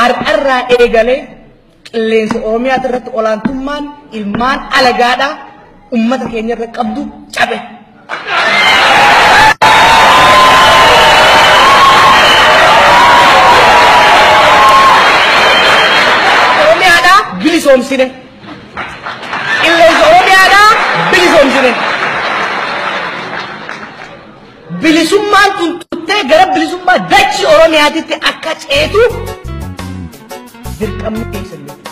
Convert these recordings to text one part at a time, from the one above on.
Har'arraa eegalee qilleensa Oromiyaa irratti olaantummaan ilmaan alagaadhaa uummata keenya irra qabdu cabe. Oromiyaadhaa bilisoomsine. Qilleensa Oromiyaadhaa bilisoomsine. Bilisummaan tun tuttee gara bilisummaa dachii Oromiyaatitti akka ceetu dirqamni keessan jechuudha.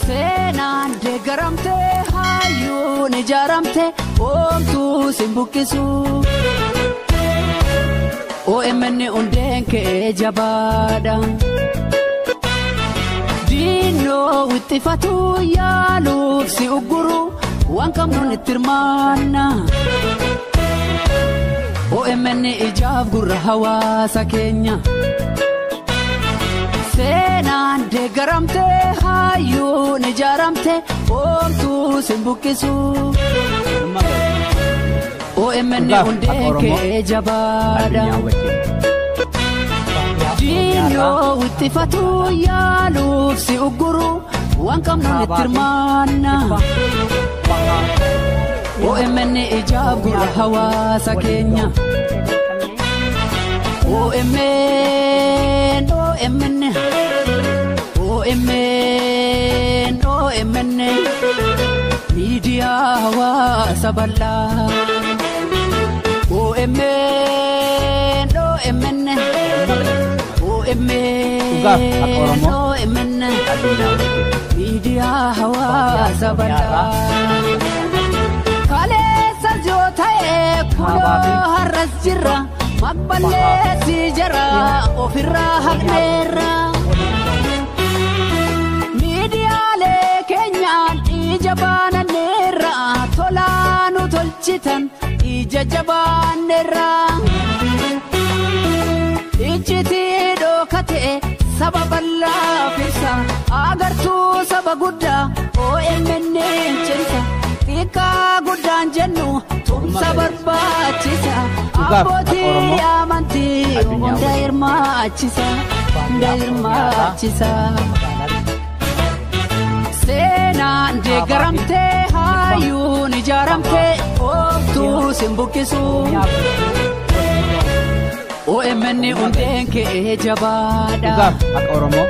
Seenaan deeggaramte hayyuun ijaaramte oomtuu sin buqqisu. OMN hundeen kee jabaadha. Diinoo wixxifatu yaaluuf si ugguru waan qabnuun itti hirmaanna. OMN ijaaf gurra hawaasa keenya. Seenaan deeggaramte hayyuun ijaaramte oomtuu sin buqqisu. OMN Dhugaaf akka hundeen Oromoo kee jabaadha. addunyaa wajjin. Diinoo wixxifatu yaaluuf si ugguru waan qabnuun itti hirmaanna. OMN ijaaf gurra hawaasa keenya. OMN OMN OMN OMN miidiyaa hawaasa bal'aa. OMN OMN OMN Dhugaaf akka Oromoo OMN addunyaa wajjin. miidiyaa hawaasa bal'aa. Kaleessa yoo ta'e kunoo har'as jirra maqballeessi jara ofirraa haqneerra. Miidiyaalee keenyaan ija baananneerra tolaa nu tolchitan ija jabaanneerra. Iccitii dhokate saba bal'aaf ibsa agartuu saba guddaa OMN cimsa xiqqaa guddaan jennu tumsa barbaachisa Dhugaaf akka abbootii Oromoo amantii addunyaa hunda wajjin. hirmaachisa hunda hirmaachisa. Seenaan deeggaramtee hayyuun ijaaramtee ooftuu sin buqqisu. OMN hundeen kee jabaadha. Dhugaaf akka Oromoo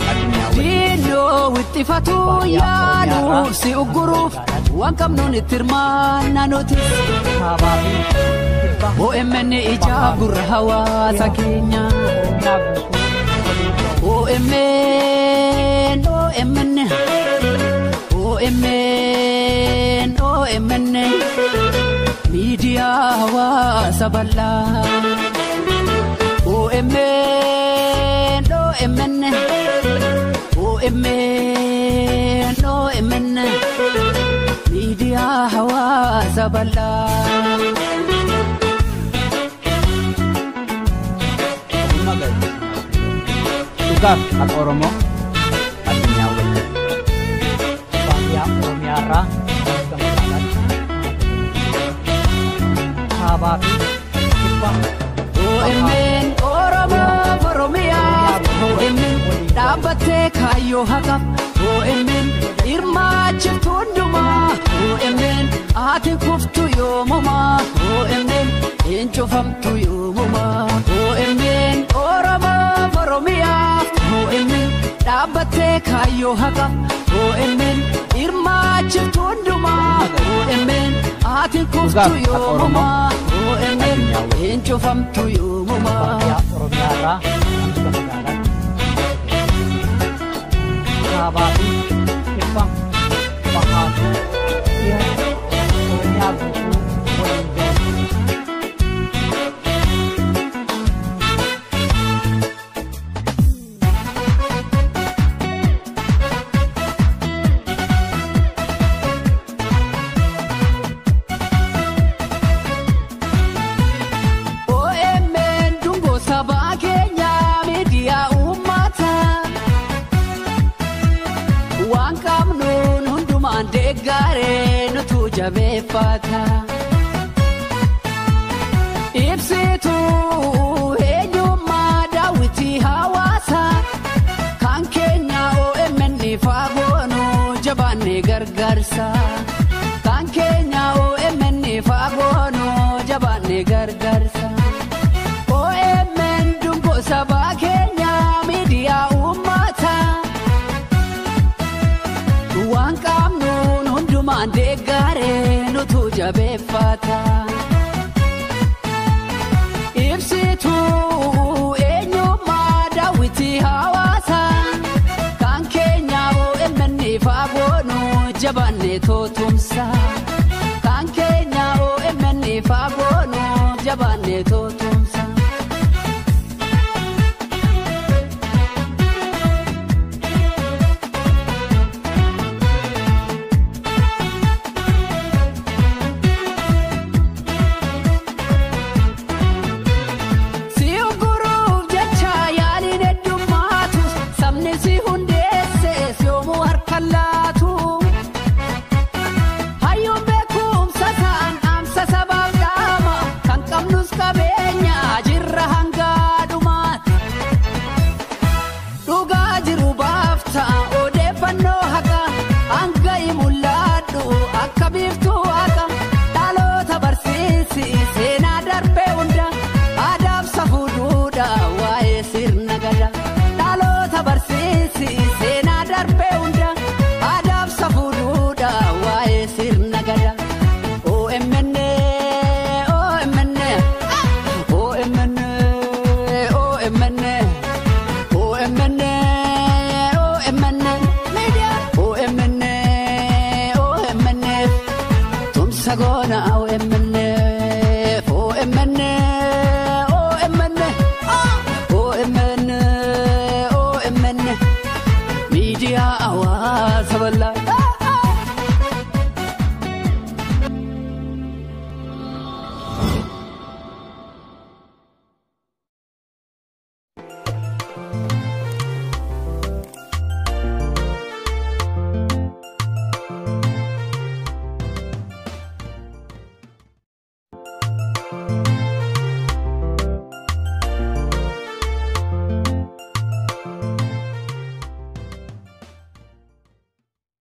addunyaa wajjin. Diinoo wixxifatu yaaluuf si ugguruuf waan qabnuun itti hirmaanna nutis. OMN ijaaf gurra hawaasa keenya. OMN OMN OMN OMN miidiyaa hawaasa bal'aa. OMN OMN OMN OMN miidiyaa hawaasa bal'aa. Dhugaaf akka Oromoo addunyaa wajjin. Baadiyyaa Oromiyaarraa hanga magaalaatti kaabaa fi kibba OMN Oromoo Oromiyaa OMN dhaabbattee kaayyoo haqaaf OMN hirmaachiftu hundumaa OMN ati kuftu yoomumaa OMN hin cufamtu yoomumaa OMN Oromoo Oromiyaa OMN dhaabbattee kaayyoo haqaaf OMN hirmaachiftu hundumaa OMN ati kuftu Dhugaaf akka Oromoo yoomumaa OMN addunyaa wajjin. hin cufamtu yoomumaa. baadiyyaa Oromiyaarraa hanga magaalaatti kaabaa fi kibba bahaa fi dhiha Oromiyaa guutuu waliin gahu. deeggaree nutu jabeeffata. Ibsituu eenyummaa daawwitii hawaasa kan keenya OMN faagoonu jabaanne gargaarsa. Kan keenya OMN faagoonu jabaanne gargaarsa. OMN dungoo sabaa keenya miidiyaa uummataa. Waan qabnuun hundumaan deeggaree nutu jabeeffata. Ibsituu eenyummaa daawwitii hawaasa kan keenya OMN faagoonu jabaanne tootumsa. Kan keenya OMN faagoonu jabaanne tootumsa.